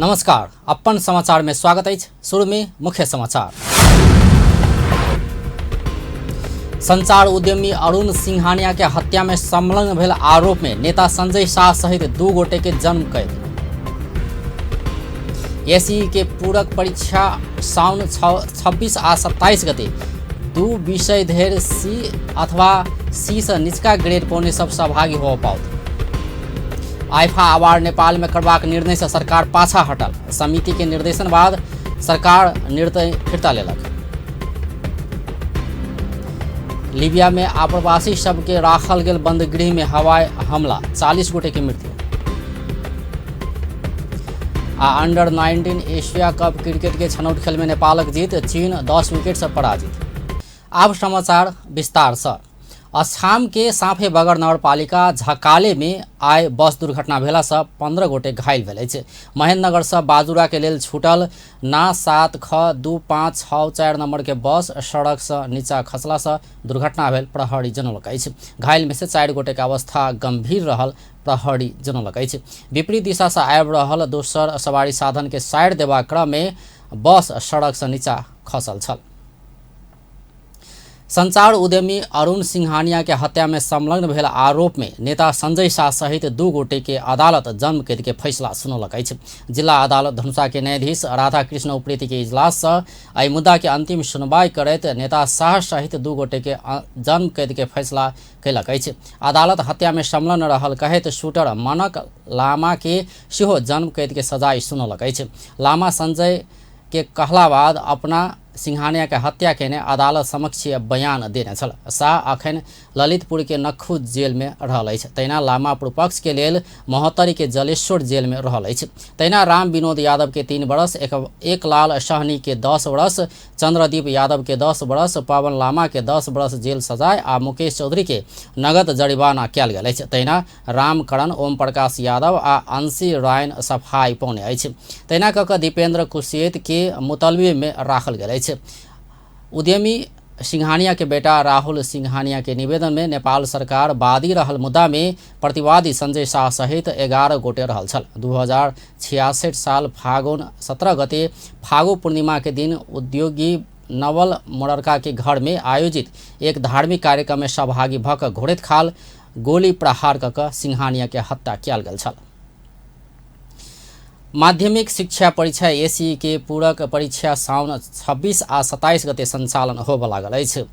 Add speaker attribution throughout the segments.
Speaker 1: नमस्कार, अपन समाचार में स्वागत अछि। शुरू में मुख्य समाचार। संचार उद्यमी अरुण सिंघानिया के हत्या में संलग्न भेल आरोप में नेता संजय शाह सहित 2 गोटे के जन्म कैद। एसई के पूरक परीक्षा साउन 26 आ 27 गते 2 विषय धरि सी अथवा सी से निचका ग्रेड पौने सब सहभागी हो पाओत। आइफा अवार्ड नेपाल में करबाक निर्णय से सरकार पाछा हटल। समिति के निर्देशन बाद सरकार निर्णय फिर्ता लेलक। लीबिया में आप्रवासी सबके राखल गेल बंदगृह में हवाई हमला, 40 गोटे के मृत्यु। आ अंडर 19 एशिया कप क्रिकेट के छनौट खेल में नेपालक जीत, चीन 10 विकेट से पराजित। आब समाचार विस्तार से। अछाम के साफे बगर नगरपालिका झकाले में आइ बस दुर्घटना भेला से 15 गोटे घायल भेल अछि। महेंद्रनगर से बाजुरा के लेल छूटल ना 7 ख 2 5 6 4 नंबर के बस सड़क से नीचा खसला से दुर्घटना भेल प्रहरी जनौलक अछि। घायल में से 4 गोटे के अवस्था गंभीर रहल प्रहरी जनौलक अछि। विपरीत दिशा से आबि रहल दोसर सवारी साधन के साइड देबाक क्रम में बस सड़क से नीचा खसल छल। संचार उद्यमी अरुण सिंघानिया के हत्या में संलग्न भेल आरोप में नेता संजय शाह सहित 2 गोटे के अदालत जन्म कैद के फैसला सुनौलक अछि। जिला अदालत धनुषा के न्यायाधीश राधाकृष्ण उप्रेती के इजलास से एहि मुद्दा के अंतिम सुनवाई करैत नेता शाह सहित 2 गोटे के जन्म कैद के फैसला कयलक अछि। अदालत हत्या में संलग्न रहल कहैत शूटर मनक लामा के सेहो जन्म कैद के सजाय सुनौलक अछि। लामा संजय के कहला बाद अपना सिंघानिया के हत्या केने अदालत समक्ष बयान देने छल। शाह अखन ललितपुर के नक्खू जेल में रहल अछि। तहिना लामा पक्ष के लेल महोत्तरी के जलेश्वर जेल में रहल अछि। तहिना राम विनोद यादव के 3 वर्ष, एकलाल सहनी के 10 वर्ष, चंद्रदीप यादव के 10 वर्ष, पवन लामा के 10 वर्ष जेल सजाय आ मुकेश चौधरी के नगद जरिमाना कयल गेल अछि। तहिना रामकरण, ओम प्रकाश यादव आ अंशी रायन सफाई पौने अछि। तहिना कऽ कऽ दीपेंद्र कुशेत के मुतलबी में राखल गेल अछि। उद्यमी सिंघानिया के बेटा राहुल सिंघानिया के निवेदन में नेपाल सरकार वादी रहल मुद्दा में प्रतिवादी संजय शाह सहित 11 गोटे रहल छल। 2066 साल फागुन 17 गते फागु पूर्णिमा के दिन उद्योगी नवल मोररका के घर में आयोजित एक धार्मिक कार्यक्रम में सहभागी भऽ कऽ घोड़ैत खाल गोली प्रहार कऽ कऽ सिंघानिया के हत्या कयल गेल छल। माध्यमिक शिक्षा परीक्षा एसी के पूरक परीक्षा साउन 26 आ 27 गते संचालन होबय लागल अछि।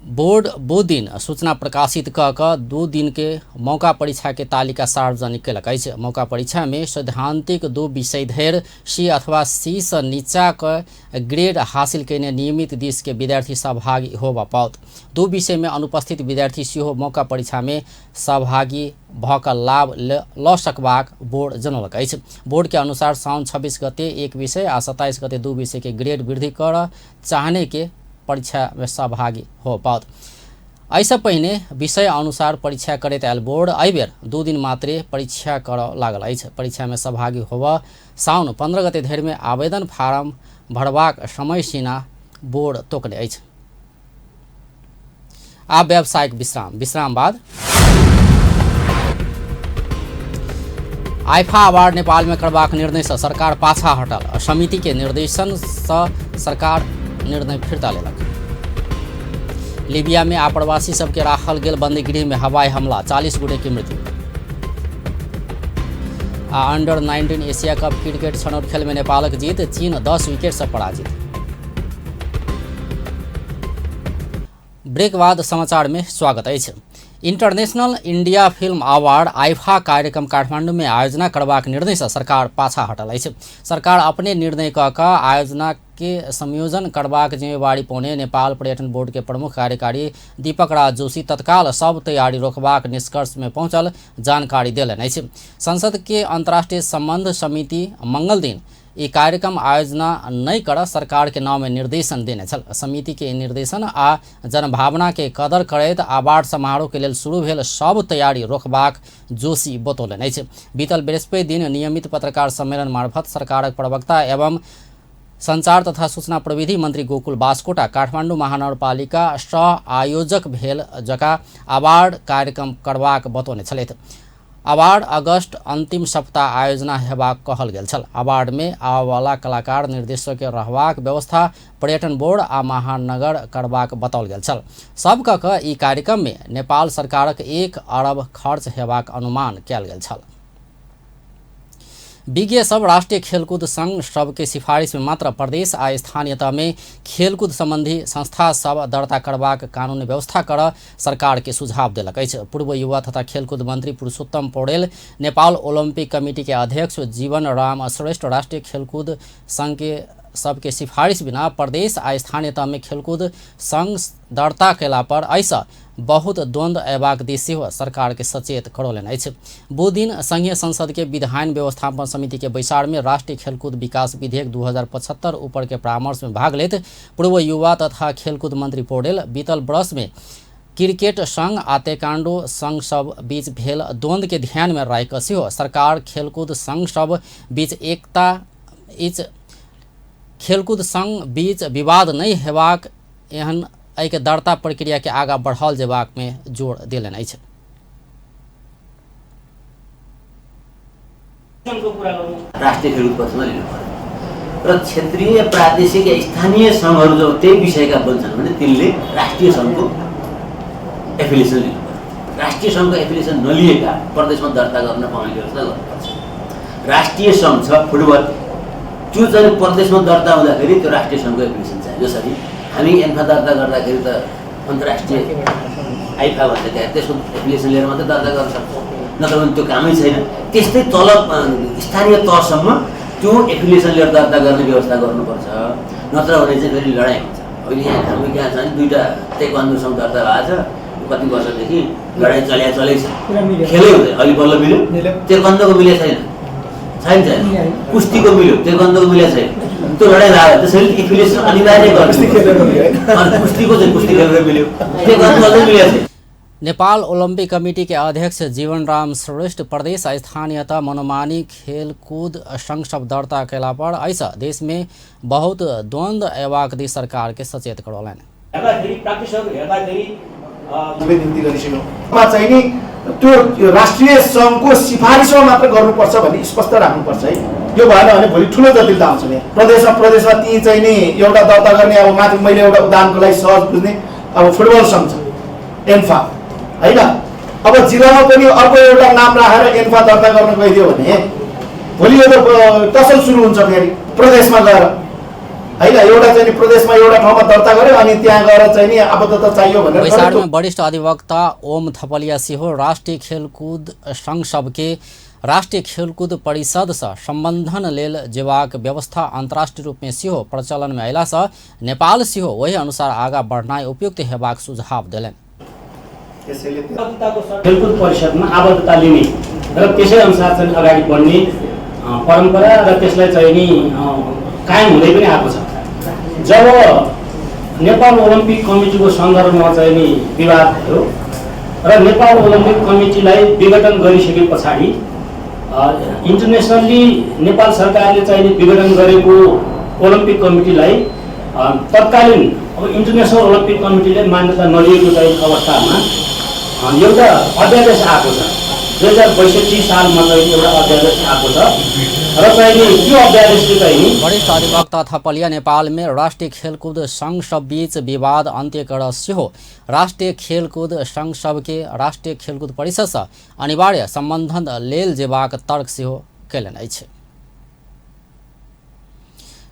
Speaker 1: बोर्ड बुध दिन सूचना प्रकाशित कऽ कऽ 2 दिन के मौका परीक्षा के तालिका सार्वजनिक कयलक अछि। मौका परीक्षा में सैद्धांतिक 2 विषय धरि सी अथवा सी से नीचा के ग्रेड हासिल कयने नियमित दिस के विद्यार्थी सहभागी होबय पाओत। 2 विषय में अनुपस्थित विद्यार्थी सेहो मौका परीक्षा में सहभागी भऽ कऽ लाभ लऽ सकबाक बोर्ड जनौलक अछि। बोर्ड के अनुसार साउन 26 गते 1 विषय आ 27 गते 2 विषय के ग्रेड वृद्धि करऽ चाहने के परीक्षा में सहभागी हो पाओत। एहिसँ पहिने विषय अनुसार परीक्षा करैत आयल बोर्ड एहिबेर 2 दिन मात्रे परीक्षा करऽ लागल अछि। परीक्षा में सहभागी होबऽ साउन 15 गते धरि में आवेदन फारम भरबाक समय सीमा बोर्ड तोकने अछि। आब व्यावसायिक विश्राम, विश्राम बाद आइफा अवार्ड नेपाल में करबाक निर्णय से सरकार पाछा हटल। समिति के निर्देशन से सरकार निर्णय फिर्ता लेलक। लीबिया में आप्रवासी सबके राखल गेल बंदीगृह में हवाई हमला, 40 गोटे के मृत्यु। आ अंडर 19 एशिया कप क्रिकेट छनौट खेल में नेपालक जीत, चीन 10 विकेट से पराजित। ब्रेक बाद समाचार में स्वागत अछि। International India film award IIFA कार्यक्रम काठमांडू में आयोजना करबाक निर्णय से सरकार पाछा हटल अछि। सरकार अपने निर्णय कऽ कऽ आयोजना के संयोजन करबाक जिम्मेवारी पौने नेपाल पर्यटन बोर्ड के प्रमुख कार्यकारी दीपक राज जोशी तत्काल सब तैयारी रोकबाक निष्कर्ष में पहुंचल जानकारी देलनि अछि। संसद के अंतर्राष्ट्रीय संबंध समिति मंगल दिन ई कार्यक्रम आयोजना नहि कर सरकार के नाम में निर्देशन देने छल। समिति के निर्देशन आ जनभावना के कदर करैत अवार्ड समारोह के लेल शुरू भेल सब तैयारी रोकबाक जोशी बतौलनि अछि। बीतल बृहस्पति दिन नियमित पत्रकार सम्मेलन मार्फत सरकारक प्रवक्ता एवं संचार तथा सूचना प्रविधि मंत्री गोकुल बास्कोटा काठमांडू महानगरपालिका सह आयोजक भेल जका अवार्ड कार्यक्रम करबाक बतौने छलथि। अवार्ड अगस्त अंतिम सप्ताह आयोजना हेबाक कहल गेल छल। अवार्ड में आबयवला कलाकार निर्देशक के रहबाक व्यवस्था पर्यटन बोर्ड आ महानगर करबाक बताओल गेल छल। सब क ई कार्यक्रम में नेपाल सरकारक 1 अरब खर्च हेबाक अनुमान कयल गेल छल। विज्ञ सब राष्ट्रिय खेलकूद संघ सबके सिफारिश में मात्र प्रदेश आ स्थानीय तह में खेलकूद संबंधी संस्था सब दर्ता करबाक कानूनी व्यवस्था कर सरकार के सुझाव देलक अछि। पूर्व युवा तथा खेलकूद मंत्री पुरुषोत्तम पौडेल, नेपाल ओलम्पिक कमिटी के अध्यक्ष जीवन राम श्रेष्ठ राष्ट्रिय खेलकूद संघ के सबके सिफारिश बिना प्रदेश आ स्थानीय तह में खेलकूद संघ दर्ता कयला पर एहिसँ बहुत द्वंद्व अयबाक दिस सेहो सरकार के सचेत करौलनि अछि। बुध दिन संघीय संसद के विधायन व्यवस्थापन समिति के बैसार में राष्ट्रीय खेलकूद विकास विधेयक 2075 ऊपर के परामर्श में भाग लेत पूर्व युवा तथा खेलकूद मंत्री पौडेल बीतल वर्ष में क्रिकेट संघ आ ताइक्वांडो संघ सब बीच भेल द्वंद्व के ध्यान में राखि कऽ सेहो सरकार खेलकूद संघ सब बीच एकता खेलकूद संघ बीच विवाद नहि हेबाक एहन एहिके दर्ता प्रक्रिया के आगाँ बढ़ाओल जेबाक में जोर देलनि अछि।
Speaker 2: राष्ट्रिय खेलकुद परिषदमा लिनु पर्यो र क्षेत्रीय, प्रादेशिक या स्थानीय सङ्घहरू जब त्यही विषयका बन्छन् भने तिनले राष्ट्रिय सङ्घको एफिलिएसन लिनु पर्यो। राष्ट्रिय सङ्घको एफिलिएसन नलिएका प्रदेशमा दर्ता गर्न पाउने व्यवस्था गर्नुपर्छ। राष्ट्रिय सङ्घ छ फुटबल, त्यो चाहिँ प्रदेशमा दर्ता हुँदाखेरि त्यो राष्ट्रिय सङ्घको एफिलिएसन चाहियो। जसरी हामी एन्फा दर्ता गर्दाखेरि त अन्तर्राष्ट्रिय आइफा भन्छ त्यहाँ, त्यसको एफिलिएसन लिएर मात्रै दर्ता गर्न सक्छौँ, नत्र भने त्यो कामै छैन। त्यस्तै तल स्थानीय तहसम्म त्यो एफिलिएसन लिएर दर्ता गर्ने व्यवस्था गर्नुपर्छ, नत्र भने चाहिँ फेरि लडाइँ हुन्छ। अहिले यहाँ हामी कहाँ छ भने 2टा ताइक्वान्डो सङ्घ दर्ता भएको छ, कति वर्षदेखि लडाइँ चल्या चलै छ, खेलै हुँदैन। अहिले बल्ल मिल्यो, ताइक्वान्डोको मिलेको छैन, छैन छैन, कुस्तीको मिल्यो, ताइक्वान्डोको मिलेको छैन, त्यो लडाइँ लाग्यो। त्यसरी एफिलिएसन अनिवार्य गर्नु, कुस्तीको चाहिँ कुस्ती खेलेर मिल्यो, ताइक्वान्डो अझै मिलेको छैन।
Speaker 1: नेपाल ओलम्पिक कमिटी के अध्यक्ष जीवनराम श्रेष्ठ प्रदेश स्थानीय तह मनोमानी खेलकूद संघ सब दर्ता कयला पर एहिसँ देश में बहुत द्वंद्व अयबाक दिस सरकार के सचेत करौलनि।
Speaker 3: त्यो राष्ट्रिय सङ्घको सिफारिसमा मात्र गर्नुपर्छ भन्ने स्पष्ट राख्नुपर्छ है। यो भएन भने भोलि ठुलो जटिलता आउँछ नि। प्रदेशमा प्रदेशमा ती चाहिँ नि एउटा दर्ता गर्ने, अब माथि मैले एउटा उदाहरणको लागि सहज बुझ्ने, अब फुटबल सङ्घ छ एन्फा होइन, अब जिल्लामा पनि अर्को एउटा नाम राखेर एन्फा दर्ता गर्न गइदियो भने भोलि यो त टसल सुरु हुन्छ फेरि प्रदेशमा गएर होइन। एउटा चाहिँ प्रदेशमा एउटा ठाउँमा दर्ता गर्यो अनि त्यहाँ गएर चाहिँ नि आबद्धता चाहियो भनेर।
Speaker 1: बैसारमे वरिष्ठ अधिवक्ता ओम थपलिया सेहो राष्ट्रिय खेलकूद संघ सबके राष्ट्रिय खेलकूद परिषदसँ सम्बन्धन लेल जेबाक व्यवस्था अन्तर्राष्ट्रिय रूपमे सेहो प्रचलनमे अयलासँ नेपाल सेहो ओहि अनुसार आगाँ बढ़नाइ उपयुक्त हेबाक सुझाव देलनि।
Speaker 4: खेलकुद परिषदमा आबद्धता लिने र त्यसै अनुसार चाहिँ अगाडि बढ्ने परम्परा र त्यसलाई चाहिँ नि कायम हुँदै पनि आएको छ। जब नेपाल ओलम्पिक कमिटीको सन्दर्भमा चाहिँ नि विवाद भयो र नेपाल ओलम्पिक कमिटीलाई विघटन गरिसके पछाडि इन्टरनेसनल्ली नेपाल सरकारले चाहिँ नि विघटन गरेको ओलम्पिक कमिटीलाई तत्कालीन अब इन्टरनेसनल ओलम्पिक कमिटीले मान्यता नलिएको चाहिँ अवस्थामा एउटा अध्यादेश आएको छ। 2062 सालमा चाहिँ एउटा अध्यादेश आएको छ र चाहिँ त्यो अध्यादेशले चाहिँ
Speaker 1: वरिष्ठ अधिवक्ता थपलिया नेपाल में राष्ट्रिय खेलकूद संघ सब बीच विवाद अन्त्य कर सेहो राष्ट्रिय खेलकूद संघ सबके राष्ट्रिय खेलकूद परिषदसँ अनिवार्य सम्बन्धन लेल जेबाक तर्क सेहो कयलनि अछि।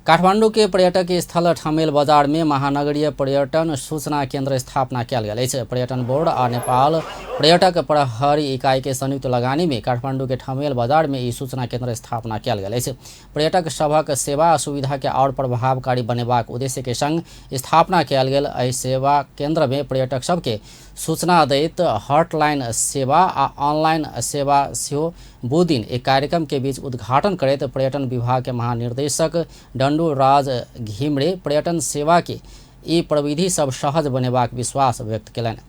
Speaker 1: काठमाडौँ के पर्यटक स्थल ठमेल बजार में महानगरीय पर्यटन सूचना केंद्र स्थापना कयल गेल अछि। पर्यटन बोर्ड आ नेपाल पर्यटक प्रहरी इकाई के संयुक्त लगानी में काठमाडौँ के ठमेल बजार में ई सूचना केंद्र स्थापना कयल गेल अछि। पर्यटक सभक सेवा आ सुविधा के और प्रभावकारी बनेबाक उद्देश्य के संग स्थापना कयल गेल एहि सेवा केंद्र में पर्यटक सबके सूचना दैत हॉटलाइन सेवा आ ऑनलाइन सेवा सेहो बुध दिन एक कार्यक्रम के बीच उद्घाटन करैत पर्यटन विभाग के महानिर्देशक डंडू राज घिमरे पर्यटन सेवा के ई प्रविधि सब सहज बनेबाक विश्वास व्यक्त कयलनि।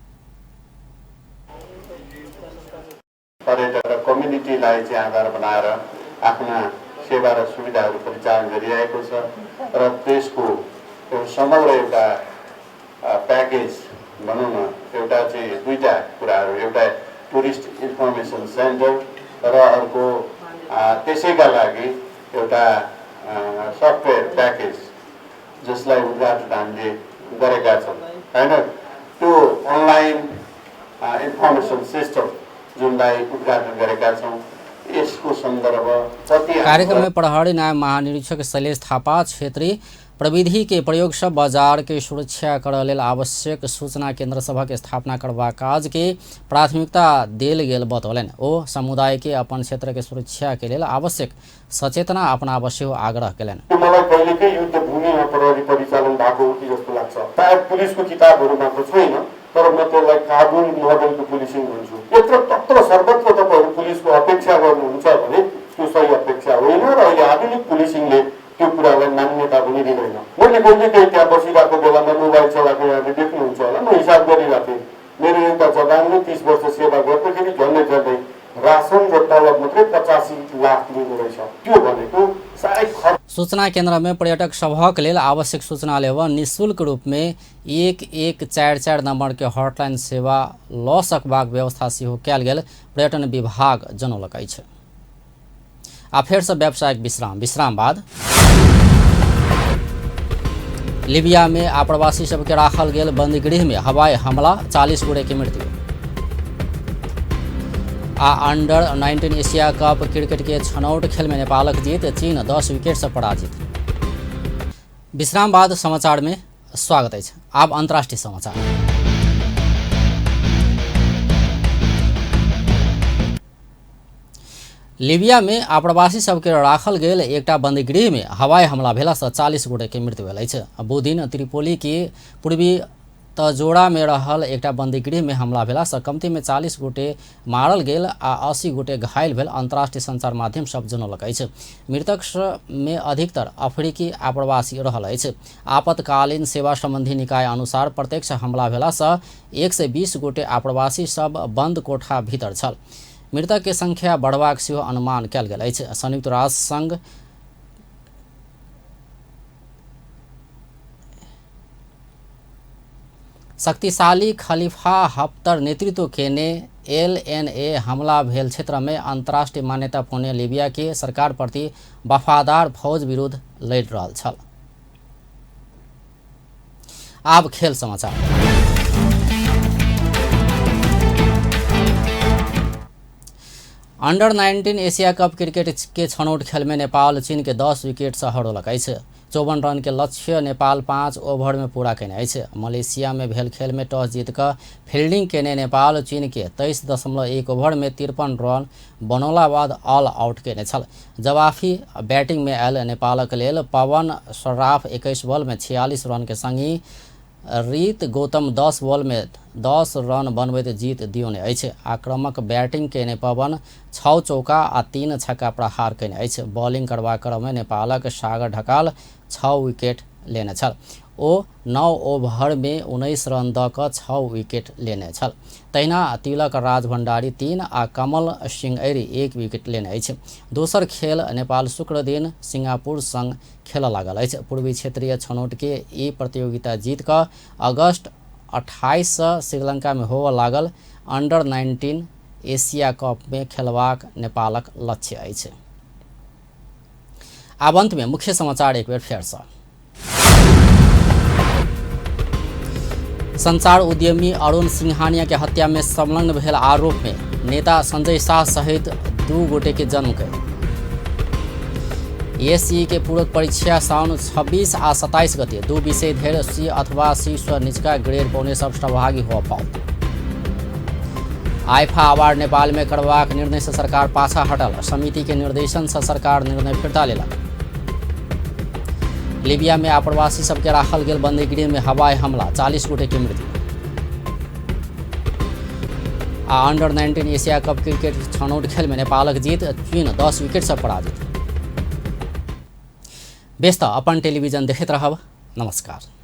Speaker 5: पर्यटक र कम्युनिटीलाई चाहिँ आधार बनाएर आफ्ना सेवा र सुविधाहरू परिचालन गरिरहेको छ र त्यसको समग्र एउटा प्याकेज भनौँ न, एउटा चाहिँ दुईटा कुराहरू, एउटा टुरिस्ट इन्फर्मेसन सेन्टर र अर्को त्यसैका लागि एउटा सफ्टवेयर प्याकेज जसलाई उद्घाटन हामीले गरेका छौँ हैन, त्यो अनलाइन इन्फर्मेसन सिस्टम जुनलाई उद्घाटन गरेका छौँ, यसको सन्दर्भ कति।
Speaker 1: कार्यक्रम में प्रहरी नायब महानिरीक्षक शैलेश थापा क्षेत्रीय प्रविधि के प्रयोग से बाजार के सुरक्षा करऽ लेल आवश्यक सूचना केंद्र सभक स्थापना करबाक काज के प्राथमिकता देल गेल बतौलनि। ओ समुदाय के अपन क्षेत्र के सुरक्षा के लेल आवश्यक सचेतना अपनाबऽ सेहो आग्रह केलनि।
Speaker 5: मलाई कहिलेकै युद्ध भूमिमा प्रहरी परिचालन भएको हो कि जस्तो लाग्छ। सायद पुलिसको किताबहरूमा त छैन, तर म त्यसलाई काबुल मोडलको पुलिसिङ भन्छु। यत्र तत्र सर्वत्र तपाईँहरू पुलिसको अपेक्षा गर्नुहुन्छ भने त्यो सही अपेक्षा होइन र अहिले आधुनिक पुलिसिङले त्यो कुरालाई मान्यता पनि दिँदैन। मैले कहिलेकाहीँ त्यहाँ बसिरहेको बेलामा मोबाइल चलाएको यहाँले देख्नुहुन्छ होला, म हिसाब गरिरहेको थिएँ। मेरो एउटा जवानले 30 वर्ष सेवा गर्दाखेरि झन्डै झन्डै रासन र तलब मात्रै 85 लाख लिँदो रहेछ। त्यो भनेको साह्रै खर्च।
Speaker 1: सूचना केंद्र में पर्यटक सभक लेल आवश्यक सूचना लेबऽ निःशुल्क रूप में 1144 नंबर के हॉटलाइन सेवा लऽ सकबाक व्यवस्था सेहो कयल गेल पर्यटन विभाग जनौलक अछि। आ फेरसँ व्यावसायिक विश्राम। विश्राम बाद लीबिया में आप्रवासी सबके राखल गेल बंदीगृह में हवाई हमला, 40 गोटे के मृत्यु। आ अंडर 19 एशिया कप क्रिकेट के छनौट खेल में नेपालक जीत, चीन 10 विकेट से पराजित। विश्राम बाद समाचार में स्वागत अछि। आब अंतर्राष्ट्रीय समाचार। लीबिया में आप्रवासी सबके राखल गेल एकटा बंदीगृह में हवाई हमला भेलासँ 40 गोटे के मृत्यु भेल अछि। बुधदिन त्रिपोली के पूर्वी तजोड़ा में रहल एकटा बंदीगृह में हमला भेलासँ कमती में 40 गोटे मारल गेल आ 80 गोटे घायल भेल अंतर्राष्ट्रीय संचार माध्यम सब जनौलक अछि। मृतक में अधिकतर अफ्रीकी आप्रवासी रहल अछि। आपतकालीन सेवा संबंधी निकाय अनुसार प्रत्यक्ष हमला भेलासँ 120 गोटे आप्रवासी सब बंद कोठा भीतर छल। मृतक के संख्या बढ़बाक सेहो अनुमान कयल गेल अछि। संयुक्त राष्ट्र संघ शक्तिशाली खलीफा हफ्तर नेतृत्व केने LNA हमला भेल क्षेत्र में अंतर्राष्ट्रीय मान्यता पौने लीबिया के सरकार प्रति वफादार फौज विरुद्ध लड़ि रहल छल। आब खेल समाचार। अंडर 19 एशिया कप क्रिकेट के छनौट खेल में नेपाल चीन के 10 विकेट से हरौलक अछि। 54 रन के लक्ष्य नेपाल 5 ओवर में पूरा केने अछि। मलेशिया में भेल खेल में टॉस जीत कऽ फील्डिंग केने नेपाल चीन के 23.1 ओवर में 53 रन बनौला बाद ऑल आउट केने छल। जवाफी बैटिंग में आयल नेपालक लेल पवन सर्राफ 21 बॉल में 46 रन के संगहि रीत गौतम 10 बॉल में 10 रन बनबैत जीत दियौने अछि। आक्रामक बैटिंग केने पवन 6 चौका आ 3 छक्का प्रहार केने अछि। बॉलिंग करबाक क्रम में नेपालक सागर ढकाल 6 विकेट लेने छल। ओ 9 ओवर में 19 रन दऽ कऽ 6 विकेट लेने छल। तहिना तिलक राज भण्डारी 3 आ कमल सिंह ऐरी 1 विकेट लेने अछि। दोसर खेल नेपाल शुक्र दिन सिंगापुर संग खेलऽ लागल अछि। पूर्वी क्षेत्रीय छनौट के ई प्रतियोगिता जीत कऽ अगस्त 28 से श्रीलंका में होबऽ लागल अंडर 19 एशिया कप में खेलबाक नेपालक लक्ष्य अछि। आब अंत में मुख्य समाचार एक बेर फेरसँ। संचार उद्यमी अरुण सिंघानिया के हत्या में संलग्न भेल आरोप में नेता संजय शाह सहित 2 गोटे के जन्म कैद। एसई के पूरक परीक्षा साउन 26 आ 27 गते 2 विषय धरि सी अथवा सी सँ निचका ग्रेड पौने सब सहभागी हो पाओत। आइफा अवार्ड नेपाल में करबाक निर्णय से सरकार पाछा हटल। समिति के निर्देशन से सरकार निर्णय फिर्ता लेलक। लीबिया में आप्रवासी सबके राखल गेल बंदीगृह में हवाई हमला, 40 गोटे के मृत्यु। आ अंडर 19 एशिया कप क्रिकेट छनौट खेल में नेपालक जीत, चीन 10 विकेट से पराजित। बेस त अपन टेलीविजन देखैत रहब। नमस्कार।